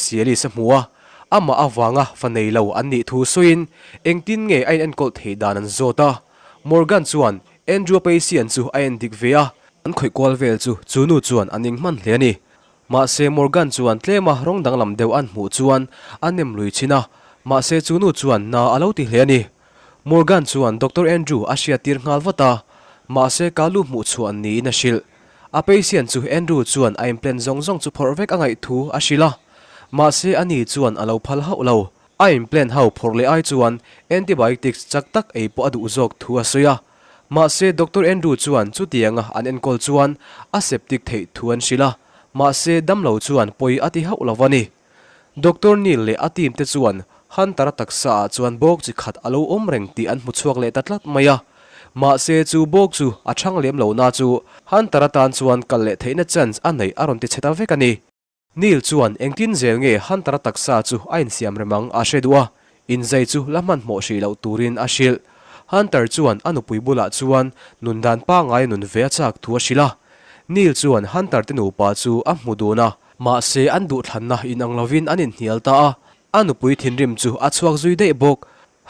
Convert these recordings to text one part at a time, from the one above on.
specialist a hmu a, amah avanga fa nei lo an nih thu sawiin engtin nge a inenkawl theih dan an zawt a. Morgan chuan Andrew-a patient chu a endik ve a, an khawih kual vel chu chu nu chuan a ning hman hle a ni. Mahse Morgan chuan tlema rawng danglam deuh an hmuh chuan a nem lui thin a, mahse chu nu chuan na a lo ti hle a ni. Morgan chuan Doctor Andrew a hriattir nghal vat a, mahse Kalu hmuh chhuah niin a hrilh. A patient chu Andrew chuan a implant zawng zawng chu phawrh vek a ngaih thu a hrilh a, mahse ani chuan a lo phal hauh lo. A implant ho phawrh leh ai chuan antibiotics chak tak ei pawh a duh zawk thu a sawi a, mahse Doctor Andrew chuan chutianga an enkawl chuan a septic theih thu an hrilh a, mahse damlo chuan pawi a ti hauh lo a ni. Doctor Neil leh a team te chuan Hunter-a taksa ah chuan bawk chi khat a lo awm reng tih an hmu chhuak leh ta tlat mai a. Mahse chu bawk chu a chhang lem lo na chu Hunter-a tan chuan kal leh theihna chance a neih a rawn ti chhe ta vek a ni. Neil chuan engtin zel nge Hunter-a taksa chu a insiam rem ang a hre duh a, inzai chu la hmanhmawh hrih loh turin a hrilh. Hunter chuan a nupui bulah chuan nun dan pangngai a nun ve a chak thu a hrilh a. Neil chuan Hunter te nupa chu a hmu dun a. Mahse an duhthlanna inang lovin an inhnial ta a, a nupui thinrim chu a chhuak zui daih bawk.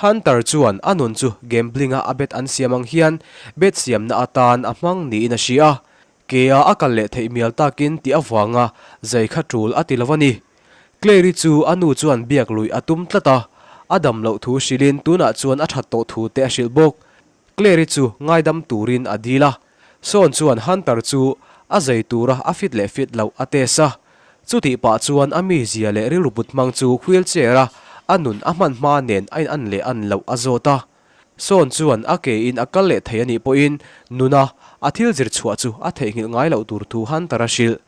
Hunter chuan a nun chu gambling-a a bet an siam ang hian bet siamna atan a hmang niin a hria a. Kea a kal leh theih mial takin tih avanga zai kha tul a ti lo a ni. Claire-i chu a nu chuan biak luih a tum tlat a, a dam loh thu hrilhin tunah chuan a that tawh thu te a hrilh bawk. Claire-i chu ngaidam turin a dil a, Sean chuan Hunter chu a zai tura a fit leh fit loh a test a. Chutih pah chuan a mizia leh rilru put hmang chu wheelchair-a a nun a hman hma nen a in an leh an loh a zawt a. Sawn chuan a ke in a kal leh thei a nih pawhin nuna a thil zir chhuah chu a theihnghilh ngai loh tur thu Hunter a hrilh.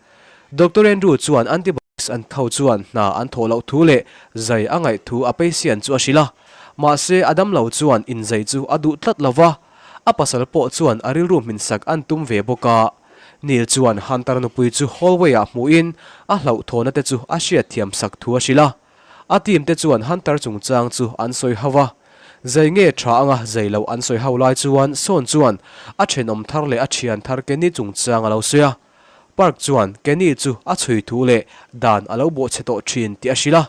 Doctor Andrew chuan antibiotics an tho chuan hna an thawh loh thu leh zai a ngaih thu a patient chu a hrilh a. Mahse a damlo chuan inzai chu a duh tlat lo va, a pasal pawh chuan a rilru hminsak an tum ve bawk a. Neil chuan Hunter nupui chu hallway ah hmuhin a hlauhthawna te chu a hriatthiam sak thu a hrilh a. A team te chuan Hunter chungchang chu an sawi ho a, zai nge tha anga zai loh an sawi ho lai chuan Sean chuan a thenawm thar leh a thian thar Kenny chungchang a lo sawi a. Park chuan Kenny chu a chhui thu leh dan a lo bawhchhe tawh thin tih a hrilh a.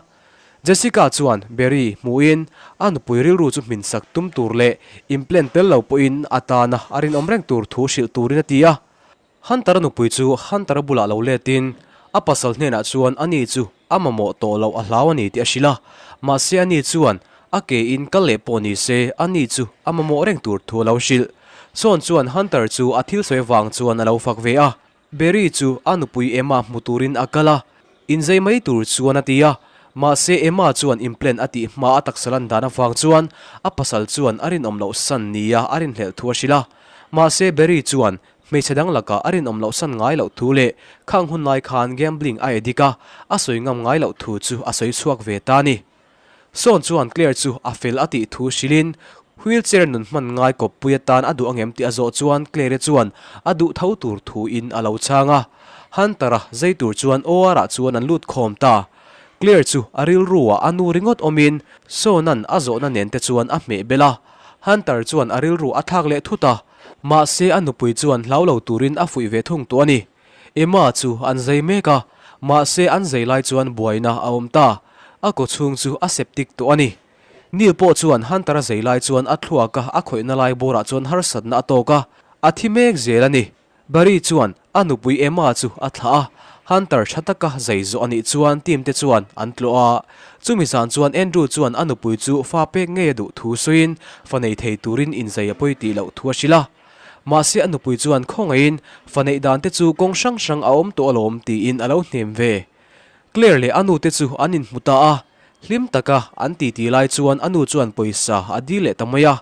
Jessica chuan Barry hmuhin a nupui rilru chu hminsak tum tur leh implant tel lo pawhin a tana a rinawm reng tur thu hrilh turin a ti a. Hunter-a nupui chu Hunter-a bulah lo letin a pasal hnenah chuan ani chu a mamawh tawh loh a hlau a ni tih a hrilh a, mahse ani chuan a ke in kal leh pawh ni se ani chu a mamawh reng tur thu a lo hrilh. Sean chuan Hunter chu a thil sawi avang chuan a lo fak ve a, Barry chu a nupui Emma hmu turin a kal a, inzei mai tur chuan a ti a, mahse Emma chuan implant a tih hma a taksa lan dan avang chuan a pasal chuan a rinawm loh san nia a rinhlelh thu a hrilh a, mahse Barry chuan Hmeichhe dang lakah a rinawm loh san ngai loh thu leh khang hun lai khan gambling a edik a, a sawi ngam ngai loh thu chu a sawi chhuak ve ta a ni. Sean chuan Claire chu a fel a tih thu hrilhin wheelchair nun hman ngai kawppui atan a duh angem tih a zawh chuan Claire chuan a duh tho tur thu in a lo chhang a. Hunter-a zai tur chuan OR-ah chuan an lut khawm ta. Claire chu a rilru ah a nu ringawt awmin Sean-a'n a zawhna nen te chuan a hmeh bel a. Hunter chuan a rilru a thlak leh thut a. Mahse a nupui chuan hlau lo turin a fuih ve thung tawh a ni. Emma chu an zai mek a, mahse an zai lai chuan buaina a awm ta. A kaw chhung chu a septic tawh a ni. Neil pawh chuan Hunter-a zai lai chuan a thluak a, a khawihna lai bawrah chuan harsatna a tawk a, a thi mek zel a ni. Barry chuan a nupui Emma chu a thlah a, Hunter tha taka zai zawh a nih chuan team te chuan an tlawh a. Chumi zan chuan Andrew chuan a nupui chu fa pek ngei a duh thu sawiin fa nei thei turin inzai a pawi tih loh thu a hrilh a. Mahse a nupui chuan khawngaihin fa neih dan te chu kawng hrang hrang a awm tawh alawm tiin a lo hnem ve. Claire leh a nu te chu an inhmu ta a, hlim taka an titi lai chuan a nu chuan pawisa a dil leh ta mai a.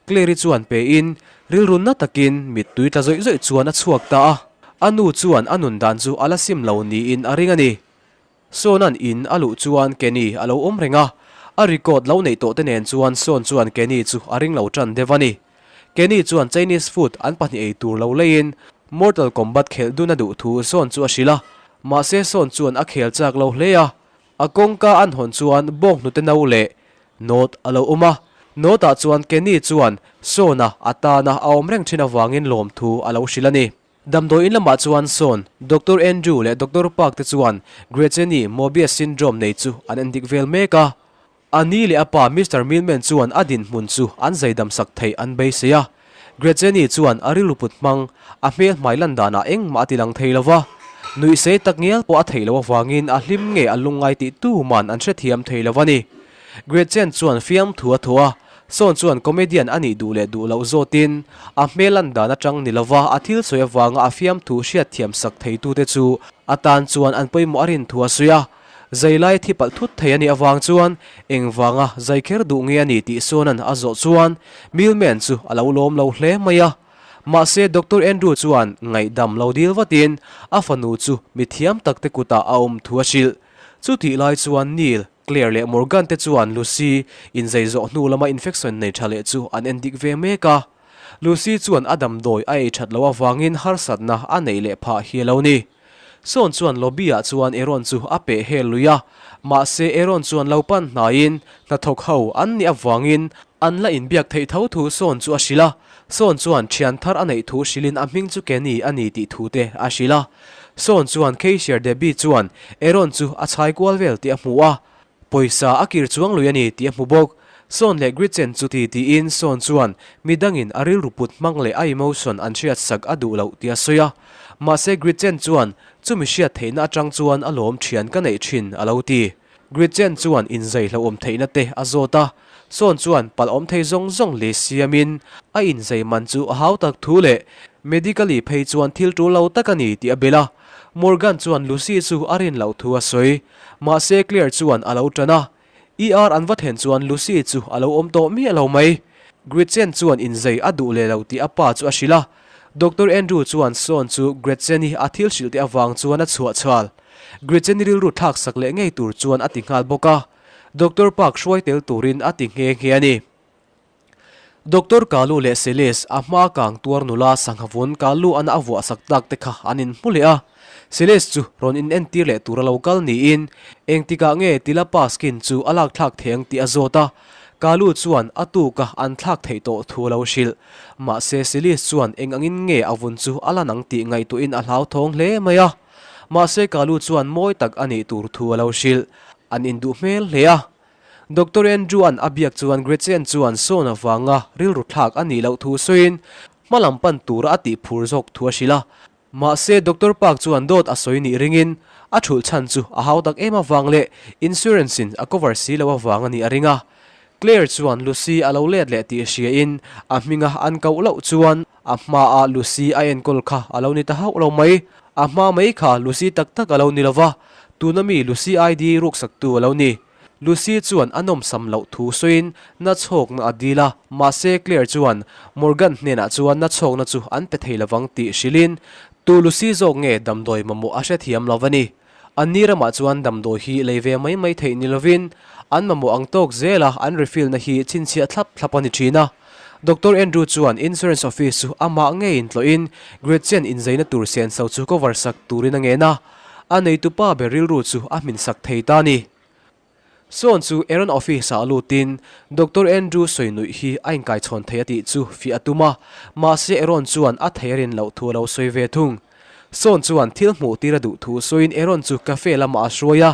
Claire-i chuan pein rilru na takin mittui tla zawih zawih chuan a chhuak ta a, a nu chuan a nun dan chu a la sim lo niin a ring a ni. Sean-a'n in a luh chuan Kenny a lo awm reng a, a record lo neih tawh te nen chuan Sean chuan Kenny chu a ring lo tan deuh a ni. Kenny chuan Chinese food an pahnih ei tur lo leiin Mortal Kombat khelh dun a duh thu Sean chu a hrilh a, mahse Sean chuan a khel chak lo hle a, A kawngka an hawn chuan bawng hnute no leh note a lo awm a, note ah chuan Kenny chuan Sean-a a tana a awm reng thin avangin lawmthu a lo hrilh a ni. Damdawi in lamah chuan Sawn, Doctor Andrew leh Doctor Park te chuan Gretchen-i Mobius syndrome nei chu an endik vel mek a. A ni leh a pa Mister Millman chuan a dinhmun chu an zaidam sak theih an beisei a. Gretchen-i chuan a rilru put hmang, a hmel hmai lan danah engmah a ti lang thei lo va. Nuihsei tak ngial pawh a theih loh avangin a hlim nge a lungngai tih tuman an hrethiam thei lo a ni. Gretchen chuan fiamthu a thawh a, Sawn chuan comedian a nih duh leh duh loh zawtin a hmel lan dan atang ni lova a thil sawi avanga a fiamthu hriatthiam sak theitute chu a tan chuan an pawimawh a rin thu a sawi a. Zai lai thi palh thut thei a nih avang chuan engvanga zai kher duh nge a ni tih Sawna'n a zawh chuan Millman chu a lo lawm lo hle mai a. Mahse Doctor Andrew chuan ngaihdam lo dil vatin a fanu chu mithiam takte kutah a awm thu a hrilh. Chutih lai chuan Neil Claire leh Morgan te chuan Lucy inzei zawh hnu lama infection nei tha leh chu an en dik ve mek a. Lucy chuan a damdawi a ei that loh avangin harsatna a neih leh phah hi a lo ni. Sean chuan lobby ah chuan Aaron chu a peh hel lui a, mahse Aaron chuan lo pan hnaiin hnathawk ho an nih avangin an la inbiak theih tho thu Sean chu a hrilh a. Sean chuan thian thar a neih thu hrilhin a hming chu Kenny a ni tih thu te a hrilh a. Sean chuan Cashier Debbie chuan Aaron chu a chhai kual vel tih a hmu a, pawisa a kir chuang lui a ni tih a hmu bawk. Sean leh Gretchen chu ti tiin Sean chuan midangin a rilru put hmang leh a emotion an hriat sak a duh loh tih a sawi a. Mahse Gretchen chuan chumi hriat theihna atang chuan a lawm thian ka neih thin a lo ti. Gretchen chuan inzai hlauhawm theihna te a zawt a, Sawn chuan palh awm thei zawng zawng leh siamin a inzai man chu a hau tak thu leh medically phei chuan thil tul lo tak a ni tih a belh a. Morgan chuan Lucy chu a rin loh thu a sawi. Mahse Claire chuan a lo tan a. ER an va thlen chuan Lucy chu a lo awm tawh miah lo mai. Gretchen chuan inzai a duh leh lo tih a pa chu a hrilh a. Doctor Andrew chuan Sawn chu Gretchen-i a thil hrilh te avang chuan a chhuah chhal. Gretchen-i rilru thlak sak leh ngei tur chuan a ti nghal bawk a. Doctor Park hruai tel turin a ti nghe nghe a ni. Doctor Kalu leh Celeste a hma kang tuar nula sangha vun Kalu ana a vuah sak tak te kha an inhmu leh a. Celeste chu rawn inentir leh tura lo kal niin engtikah nge Tilapa skin chu a lak thlak thei ang tih a zawt a. Kalu chuan a tuka an thlak theih tawh thu a lo hrilh. Mahse Celeste chuan eng angin nge a vun chu a lan ang tih ngaihtuahin a hlauthawng hle mai a. Mahse Kalu chuan mawi tak a nih tur thu a lo hrilh. An induh hmel hle a. Doctor Andrew-a'n a biak chuan Gretchen chuan sawn avanga rilru thlak a nih loh thu sawiin hma lam pan tura a tih phur zawk thu a hrilh a. Mahse Doctor Park chuan dawt a sawi nih ringin a thulh chhan chu a hau tak em avang leh insurance-in a cover si loh avang a nih a ring a. Claire chuan Lucy a lo let leh tih hriain a hminga an koh loh chuan a hmaah Lucy a enkawl kha a lo ni ta hauh lo mai. A hma mai kha Lucy tak tak a lo ni lova, tuna mi Lucy ID ruksaktu a lo ni. Lucy chuan a nawmsam loh thu sawiin nachhawkna a dil a, mahse Claire chuan Morgan hnenah chuan nachhawkna chu an pe thei lovang tih hrilhin tu Lucy zawk nge damdawi mamawh a hrethiam lo a ni. An ni ramah chuan damdawi hi lei ve mai mai theih ni lovin an mamawh ang tawk zela an refill na hi chhinchhiah thlap thlap a ni thin a. Doctor Andrew chuan insurance office chu amah ngeiin tlawhin Gretchen inzeina tur senso chu cover sak turin a ngen a, a neitupa ber rilru chu a hmin sak thei ta a ni. Sawn chu Aaron office ah lutin Doctor Andrew sawi nuih hi a inkaichhawn thei a tih chu fiah a tum a, mahse Aaron chuan a thei a rin loh thu a lo sawi ve thung. Sawn chuan thil hmuh tir a duh thu sawiin Aaron chu cafe lamah a hruai a.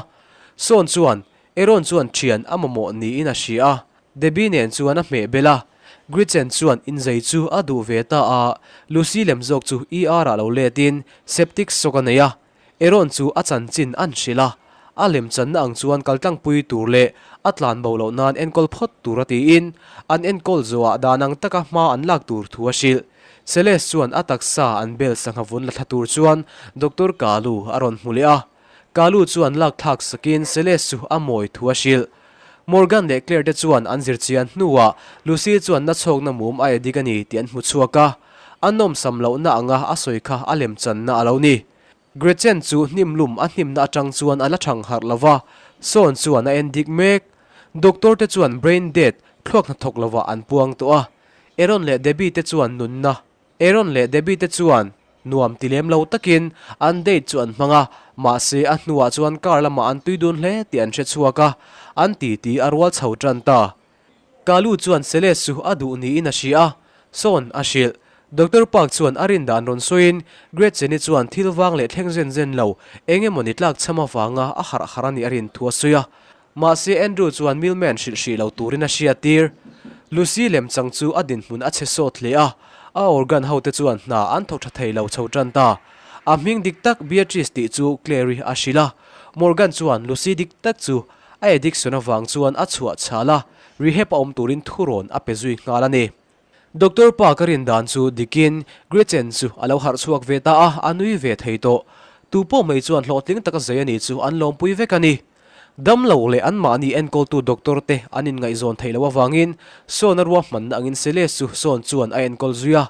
Sawn chuan Aaron chuan thian a mamawh niin a hria a, Debbie nen chuan a hmeh bel a. Gretchen chuan inzei chu a duh ve ta a, Lucy lem zawk chu ER ah lo letin septic shock a nei a, Aaron chu a chanchin an hrilh a, a lemchanna ang chuan kaltlangpui tur leh a tlan bo loh nan enkawl phawt tur a tiin an enkawl zawhah dan ang taka hma an lak tur thu a hrilh. Celeste chuan a taksa an bel sangha vun la thla tur chuan Doctor Kalu a rawn hmu leh a. Kalu chuan lak thlak sakin Celeste chu a mawi thu a hrilh. Morgan leh Claire te chuan an zirchian hnuah Lucy chuan nachhawkna mum a edik a ni tih an hmu chhuak a. A nawmsam lohna anga a sawi kha a lemchanna a lo ni. Gretchen chu hnim lum a hnimna atang chuan a la thang harh lo va, Sawn chuan a en dik mek. Doctor te chuan brain dead, thluak hnathawk lovah an puang tawh a. Aaron leh Debbie te chuan nunna Aaron leh Debbie te chuan nuam ti lem lo takin an date chu an hmang a, mahse a hnuah chuan car lamah an tui dun hle tih an hre chhuak a, an titi a rual chho tan ta. Kalu chuan Celeste chu a duh niin a hria a, Sawn a hrilh. Doctor Park chuan a rin dan rawn sawiin Gretchen-i chuan thil vang leh thleng zen zen lo eng emaw ni tlak chham avanga a harh harh a nih a rin thu a sawi a. Mahse Andrew chuan Millman hrilh hrih lo turin a hriattir. Lucy lemchang chu a dinhmun a chhe sawt hle a, a organ hote chuan hna an thawk tha thei lo chho tan ta. A hming dik tak Beatrice tih chu Claire-i a hrilh a, Morgan chuan Lucy dik tak chu a addiction avang chuan a chhuah chhal a, rehab a awm turin thurawn a pe zui nghal a ni. Doctor pa ka rin dan chu dikin Gretchen chu a lo harh chhuak ve ta a, a nui ve thei tawh. Tu pawh mai chuan hlawhtling taka zei a nih chu an lawmpui vek a ni. Dam lo leh anmahni enkawltu doctor te an inngaihzawn theih loh avangin Sawn a ruahmanna angin Celeste chu Sawn chuan a enkawl zui a.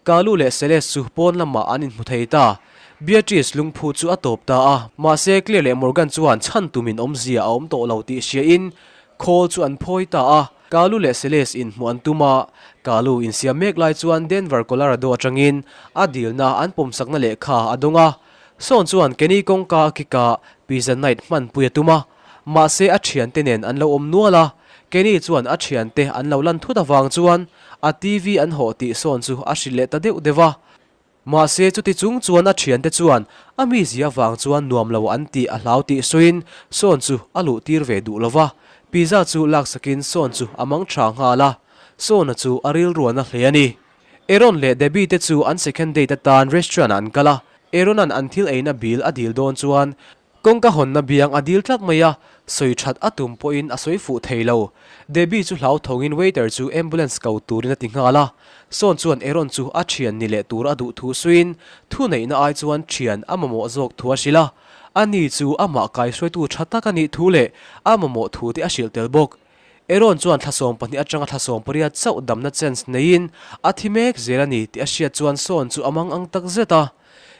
Kalu leh Celeste chu pawn lamah an inhmu thei ta. Beatrice lungphu chu a tawp ta a, mahse Claire leh Morgan chuan chhan tumin awmzia a awm tawh lo tih hriain khawl chu an phawi ta a. Kalu leh Celeste inhmuh an tum a, Kalu insiam mek lai chuan Denver, Colorado atangin a dilna an pawmsakna lehkha a dawng a. Sawn chuan Kenny kawngka a kick a, pizza night hmanpui a tum a. Mahse a thiante nen an lo awm nual a, Kenny chuan a thiante an lo lan thut avang chuan a TV an hawh tih Sawn chu a hrilh leh ta deuh deuh a. Mahse chuti chung chuan a thiante chuan a mizia avang chuan nuam lo an tih a hlau tih sawiin Sawn chu a luh tir ve duh lo va. Pizza chu laksakin Sawn chu a mang tha nghal a, Sawna chu a rilruan a hle a ni. Aaron leh Debbie te chu an second date atan restaurant ah an kal a, Aaron-a'n an thil eina bill a dil dawn chuan kawngka hawnna biang a dil tlat mai a, sawi that a tum pawhin a sawi fuh thei lo. Debbie chu hlauthawngin waiter chu ambulance ko turin a ti nghal a, Sawn chuan Aaron chu a thian ni leh tur a duh thu suiin thuneihna ai chuan thian a mamawh zawk thu a hrilh a, ani chu amah kaihruaitu tha tak a nih thu leh a mamawh thu te a hrilh tel bawk. Aaron chuan thla 12 atanga thla 18 chauh damna chance neiin a thi mek zel a ni tih a hriat chuan Sawn chu a mang ang tak zet a.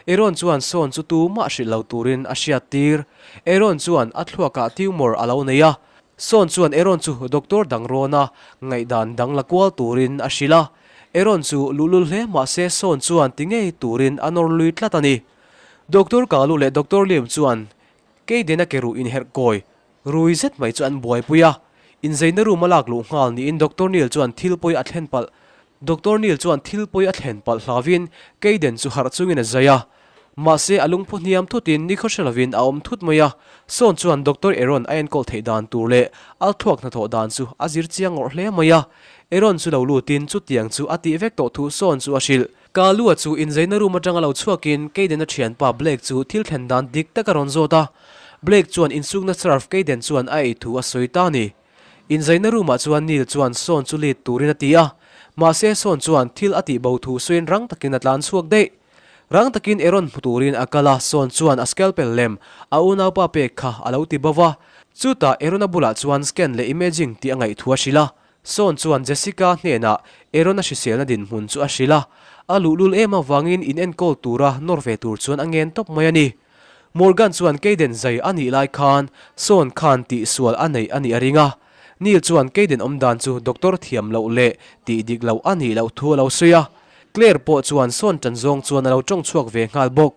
Aaron chuan Sawn chu tumah hrilh lo turin a hriat tir. Aaron chuan a thluakah tumor a lo nei a. Sawn chuan Aaron chu doctor dang rawna ngaihdan dang la kual turin a hrilh a. Aaron chu luhlul hle mahse Sawn chuan ti ngei turin a nawr lui tlat a ni. Doctor Kalu leh Doctor Liam chuan Keidena ke ruh inherh kawi Rui zet mai chu an buaipui a, inzeina room a lak luh nghal niin Doctor Neil chuan thil pawi a thlen palh Doctor Neil chuan thil pawi a thlen palh hlauvin Kayden chu harh chungin a zai a. Mahse a lungphu hniam thutin nikhaw hre lovin a awm thut mai a, Sawn chuan Doctor Aaron a enkawl theih dan tur leh a thluak hnathawh dan chu a zir chiang ngawrh hle mai a. Aaron chu lo lutin chutiang chu a tih vek tawh thu Sawn chu a hrilh. Kalua chu inzeina room atanga lo chhuakin Kayden-a thianpa Blake chu thil thlen dan dik tak a rawn zawt a. Blake chuan insukna surf Kayden chuan a ei thu a sawi ta a ni. Inzeina room-ah chuan Neil chuan Sean chu lead turin a ti a. Mahse Sean chuan thil a tih bo thu sawiin rang takin a tlan chhuak daih. Rang takin Aaron hmu turin a kal a, Sean chuan a scalpel lem a unaupa pek kha a lo ti bo va. Chutah Aaron-a bulah chuan scan leh imaging tih a ngaih thu a hrilh a. Sawn chuan Jessica hnenah Aaron-a hriselna dinhmun chu a hrilh a, a luhlul em avangin in enkawl tura nawr ve tur chuan a ngen tawp mai a ni. Morgan chuan Kayden zai a nih lai khan Sawn khan tihsual a neih a nih a ring a. Neil chuan Kayden awmdan chu doctor thiam loh leh tih dik loh a nih loh thu a lo sawi a. Claire pawh chuan Sawn ṭan zawng chuan a lo ṭawng chhuak ve nghal bawk.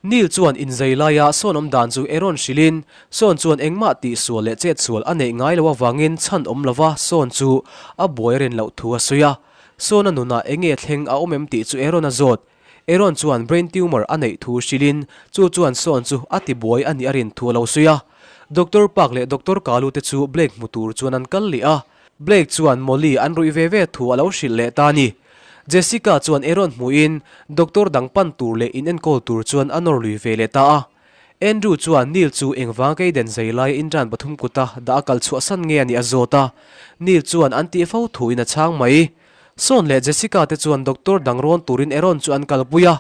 Neil chuan inzei laia Sawn awm dan chu Aaron hrilhin, Sawn chuan engmah tihsual leh chetsual a neih ngai loh avangin chhan awm lova Sawn chu a buai ren loh thu a sawi a. Sawn a nunah enge thleng a awm em tih chu Aaron a zawt. Aaron chuan brain tumor a neih thu hrilhin chu chuan Sawn chu a tibuai a nih a rin thu a lo sawi a. Doctor Park leh Doctor Kalu te chu Blake hmu tur chuan an kal leh a. Blake chuan Molly an ruih ve ve thu a lo hrilh leh ta a ni. Jessica chuan Aaron hmuhin doctor dang pan tur leh in enkawl tur chuan a nawr lui ve leh ta a. Andrew chuan Neil chu engvang Kayden zai laia intern pathum kuta dah a kal chhuahsan nge a nih a zawt a. Neil chuan an tih fo thuin a chhang mai. Sean leh Jessica te chuan doctor dang rawn turin Aaron chu an kalpui a.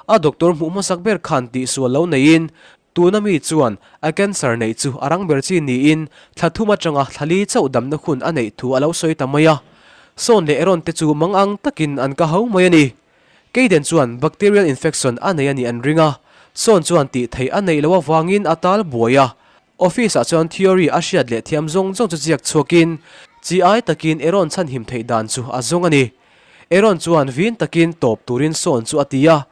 A doctor hmuh hmasak ber khan tihsual lo neiin Tuna mi chuan a cancer neih chu a rang ber chi niin thla thum atanga thla li chauh damna hun a neih thu a lo sawi ta mai a. Sawn leh Aaron te chu mangang takin an ka ho mai a ni. Kayden chuan bacterial infection a nei a nih an ring a, Sawn chuan tih theih a neih loh avangin a tal buai a. Office ah chuan theory a hriat leh thiam zawng zawng chu ziak chhuakin chi ai takin Aaron chhanhim theih dan chu a zawng a ni. Aaron chuan vin takin tawp turin Sawn chu a ti a,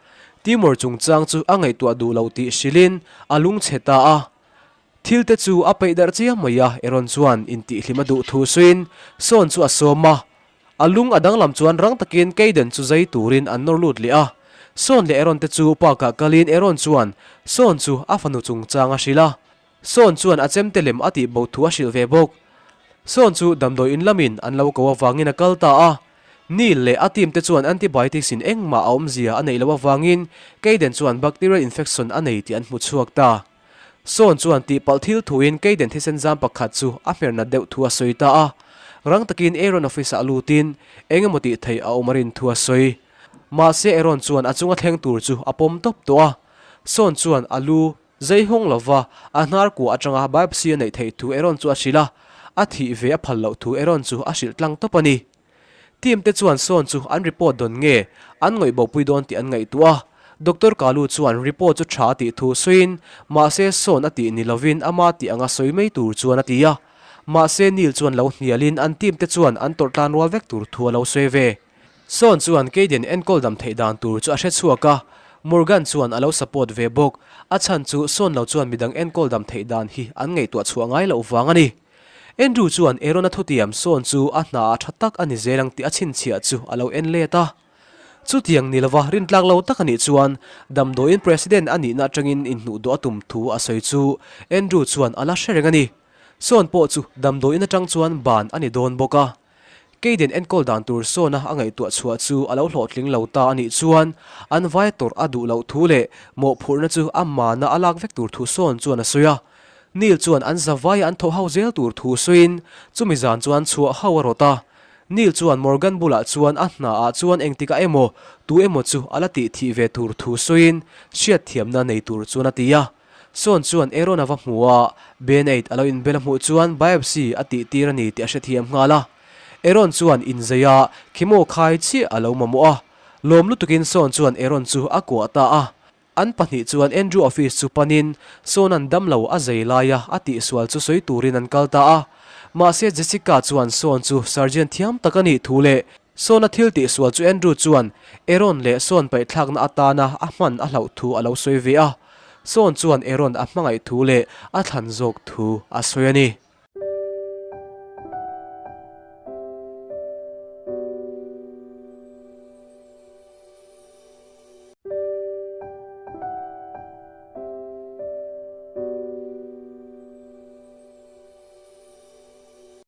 Timur chungchang chu a ngaihtuah duh loh tih hrilhin a lungchhe ta a. Thil te chu a peih darh chiang mai a, Aaron chuan intihhlim a duh thu suiin Sawn chu a sawm a. A lung a danglam chuan rang takin Kayden chu zai turin an nawr lut leh a. Sean leh Aaron te chu park ah kalin Aaron chuan Sean chu a fanu chungchang a hrilh a. Sean chuan a chemte lem a tih bo thu a hrilh ve bawk. Sean chu damdawi in lamin an lo ko avangin a kal ta a. Neil leh a team te chuan antibiotics in engmah a awmzia a neih loh avangin Kayden chuan bacterial infection a nei tih an hmu chhuak ta. Sawn chuan tihpalh thil thuin Kayden thisen zam pakhat chu a hmer nat deuh thu a sawi ta a. Rang takin Aaron office ah lutin eng emaw tih theih a awm a rin thu a sawi. Mahse Aaron chuan a chunga thleng tur chu a pawm tawp tawh a. Sawn chuan a lu zei hawng lova a hnar kua atanga biopsy a neih theih thu Aaron chu a hrilh a, a thih ve a phal loh thu Aaron chu a hrilh tlang tawp a ni. Team te chuan sawn chu an report dawn nge an ngawih bopui dawn tih an ngaihtuah a. Doctor Kalu chuan report chu tha a tih thu sawiin mahse sawn a tih ni lovin ama tih anga sawi mai tur chuan a ti a. Mahse Neil chuan lo hnialin an team te chuan an tawrh tlan rual vek tur thu a lo sawi ve. Sawn chuan Kayden enkawl dam theih dan tur chu a hre chhuak a, Morgan chuan a lo support ve bawk. A chhan chu sawn lo chuan midang enkawl dam theih dan hi an ngaihtuah chhuah ngai loh vang a ni. Andrew chuan Aaron-a thutiam sawn chu a hna ah tha tak a ni zel ang tih a chhinchhiah chu a lo en let a. Chutiang ni lova rintlak lo tak a nih chuan damdawiin President a nihna atangin inhnuh duh a tum thu a sawi chu Andrew chuan a la hre reng a ni. Sawn pawh chu damdawiin atang chuan ban a ni dawn bawk a. Kayden enkawl dan tur sawna a ngaihtuah chhuah chu a lo hlawhtling lo ta a nih chuan an vai tawrh a duh loh thu leh mawhphurhna chu a mana a lak vek tur thu sawn chuan a sawi a. Neil chuan an zavaia an thawh ho zel tur thu sawiin chumi zan chuan chhuah ho a rawt a. Neil chuan Morgan bulah chuan a hna ah chuan engtikah emaw tu emaw chu a la tih thih ve tur thu sawiin hriatthiamna nei tur chuan a ti a. Sawn chuan Aaron a va hmu a, Band-Aid a lo inbel a hmuh chuan biopsy a tih tir a ni tih a hrethiam nghal a. Aaron chuan inzei a, chemo khai chiah a lo mamawh a. Lawm lutukin Sawn chuan Aaron chu a kuah ta a. An pahnih chuan Andrew office chu panin Sawn-a'n damlo a zei laia a tihsual chu sawi turin an kal ta a. Mahse Jessica chuan Sawn chu surgeon thiam tak a nih thu leh Sawn-a thil tihsual chu Andrew chuan Aaron leh Sawn paihthlakna atana a hman a hlauh thu a lo sawi ve a. Sawn chuan Aaron a hmangaih thu leh a thlan zawk thu a sawi a ni.